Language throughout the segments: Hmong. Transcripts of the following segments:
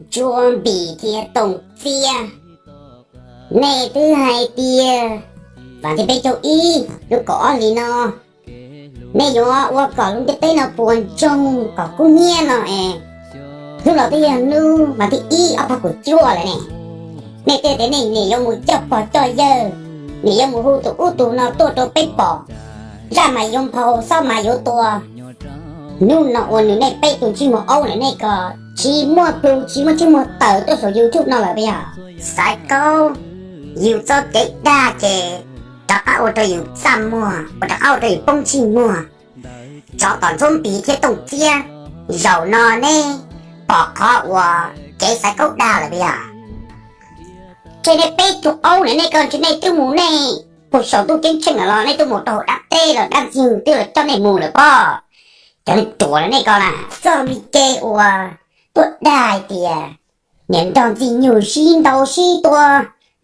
Ntsuab Npis thiab Tooj Txiab, nej twb hais tias vas thib peb caug ib lub kaum ob hlis no nej yuav ua kom lub ntiaj teb no puas ntsoog kom kub hnyiab no es, hnub no twb yog hnub vas thib ib ob phav kaum cuaj lawm ne. Nej twb tias nej niam yuav mus coj pog coj yawg, niam yuav mus hu tus ub tus no tuaj rau peb pom, zaj mas yuav nphau xob mas yuav tua. Hnub no ua nws nej peb tug ntsej muag aub na nej ko, tsis muaj plhu tsis muaj ntsej muag tawm tuaj saum YouTube no lawm puas yog? Xaiv Kaub, yus txoj kev dag ces rov qab ua rau yus txaj muag, ua rov qab ua rau yus poob ntsej muag. Tsov tom Ntsuab Npis thiab Tooj Txiab, zaum no neb pom qhov uas kev Xaiv Kaub dag lawm puas yog? Ntshe nej peb tug aub na nej ko ntshe nej twb mus nej puag saum ntuj ceeb tsheej los nej twb mus rau hauv dab teb los dab ntxwg twb los coj nej mus lawm pob. Cov neeg ruam na nej ko na, txoj me kev uas tuaj dag hais tias niam nrog ntxwg nyug sib ntaus sib tua,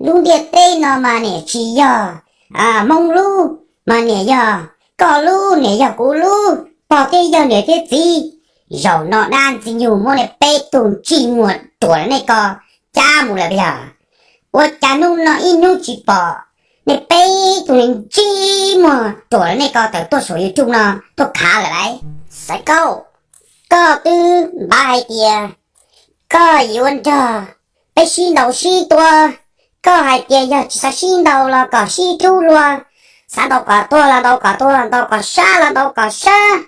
lub ntiaj teb no mas niam tsis yog Hmoob lub, mas niam yog koj lub, niam yog kuv lub, pog thiab yawg niam thiab txiv. Zaum no dab ntxwg nyug muab nej peb tug ntsej muag ruam na nej ko cab mus lawm puas yog? Ua cas hnub no ib hnub tsis pom nej peb tug ntsej muag ruam na nej ko tawm tuaj saum YouTube no tuaj khav lawm lauj? Xaiv Kaub, koj twb npaj hais tias koj yuav nrog peb sib ntaus sib tua, koj hais tias yog tsis xav sib ntaus los kom sib rub luag, xav ntaus kom tuag los ntaus kom tuag, ntaus kom sab los ntaus kom sab.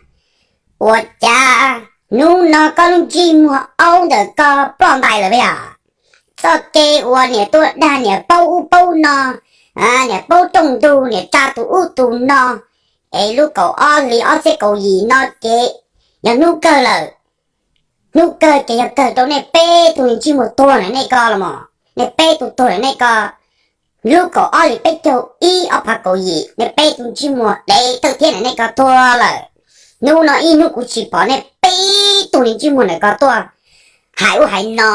Ua cas hnub no koj lub ntsej muag aub ntawm ko ploj ntais lawm puas yog? Txoj kev uas niam tuaj dag niam paub ub paub no, niam paub rooj ntug niam tsa tus ub tus no, es lub kaum ob hlis ob txhiab kaum yim no ces yog hnub kawg lawm. Hnub kawg ces yog kawg rau nej peb tug ntsej muag tuag na nej ko los mas, nej peb tug tuag na nej ko. Lub kaum ob hlis peb caug ib ob phav kaum yim nej peb tug ntsej muag dev tawg thiab na nej ko tuag lawm. Hnub no ib hnub kuv tsis pom nej peb tug ntsej muag na ko tuaj hais ub hais no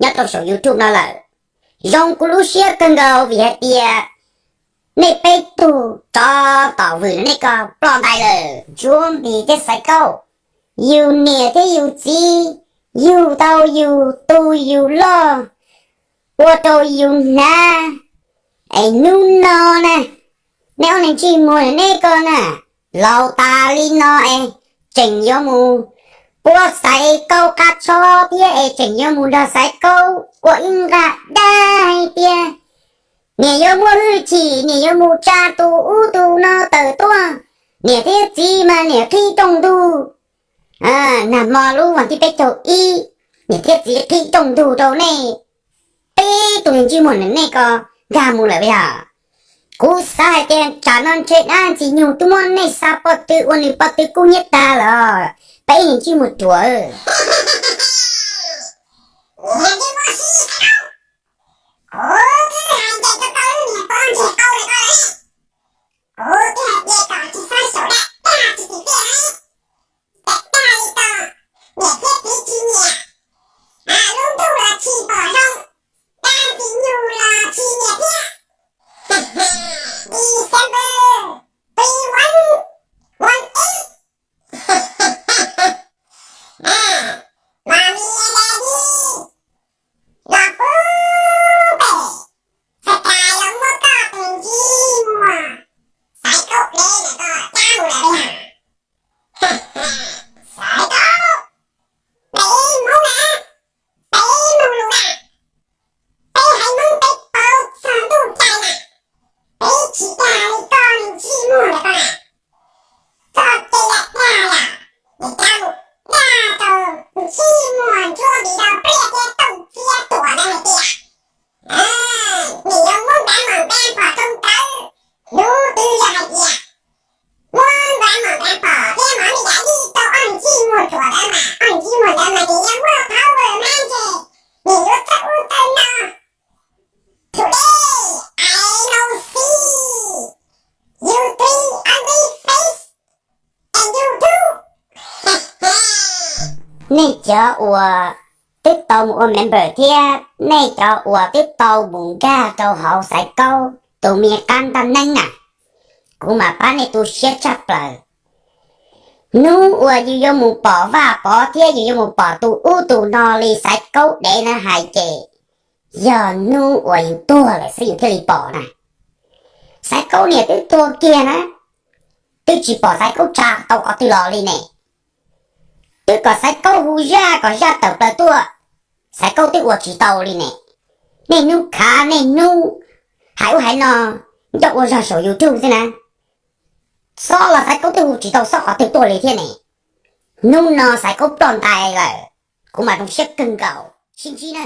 nyob rau saum YouTube no lawm. Zoo kuv lub siab kawg nkaus vim hais tias nej peb tug tsov tom vwm na nej ko ploj ntais lawm. Ntsuab Npis thiab Xaiv Kaub, yus niam thiab yus txiv yug tau yus tu yus loj, ua rau yus hnav, es hnub no na, nej ob niag ntsej muag na nej ko na, laus tas li no es tseem yuav mus puab Xaiv Kaub qab tshob thiab es tseem yuav mus nrog Xaiv Kaub ua ib nqag dag hais tias niam yuav muaj hwj chim, niam yuav mus tsa tus ub tus no tawm tuaj, niam thiab txiv mas niam qhib rooj ntug. Nag hmo lub vas thib peb caug ib, niam thiab txiv qhib rooj ntug rau nej peb tug ntsej muag na nej ko nkag mus lawm puas yog? Kuv xav hais tias tsam no ntshe dab ntxwg nyug twb muab nej xa pob tw ua nws pob tw kub hnyiab tag lawm, peb ntsej muag ruam. Kuv twb hais tias kom tsis txhob xyaum dag dag tsis tsim txiaj na, dag dag li ko, niam thiab txiv tsis nyiam, lub ntuj los tsis pom zoo, dab ntxwg nyug los tsis nyiam thiab. December twenty-one, one eight. Mami daddy los pub pem, txhais tes los muab koj tus ntsej muag Xaiv Kaub dev ntawm ko cab mus lawm puas yog? Xaiv Kaub, peb Hmoob na, peb mloog lus na, peb haiv Hmoob peb paub txog ntuj cai na, peb tsis dag li koj ntsej muag ntawm ko na. Koj ces yam dag yam, niam cab mus dag rau ntsej muag Ntsuab Npis rau pliaj thiab Tooj Txiab tuam ntawd hais tias niam yuav muab npav mom npav pom rau ntawd, hnub twg yog hais tias muab npav mom npav pom thiab mov nej yav dij rau ob ntsej muag tuam ntawd mas ob ntsej muag ntawd mas ces yog muaj power mas ces niam yuav txawj ub txawj no. Today I know see you three ugly face and you do. Nej cov uas twb tau mus ua member thiab nej cov uas twb tau mus nkag rau hauv Xaiv Kaub tus me qab ntaj neeb na, kuv mam pab nej tu siab tshaj plaws. Hnub uas yus yuav mus pom Vaj Pov thiab yus yuav mus pom tus ub tus no li Xaiv Kaub dev na hais ces yog hnub uas yus tuag lawm xwb yus thiaj li pom na. Xaiv Kaub niam twb tuag kiag na, twb tsis pom Xaiv Kaub tsa tau qhov twg los li ne. Twb kom Xaiv Kaub hu zaj kom zaj tawm plaws tuaj, Xaiv Kaub twb ua tsis tau li ne. Niaj hnub khav niaj hnub hais ub hais no, nco ua zog saum YouTube xwb na. Xob los Xaiv Kaub twb hu tsis tau Xob qhov twg tuaj li thiab ne. Hnub no Xaiv Kaub ploj ntais lawm, kuv mam zoo siab kawg nkaus, sib ntsib na.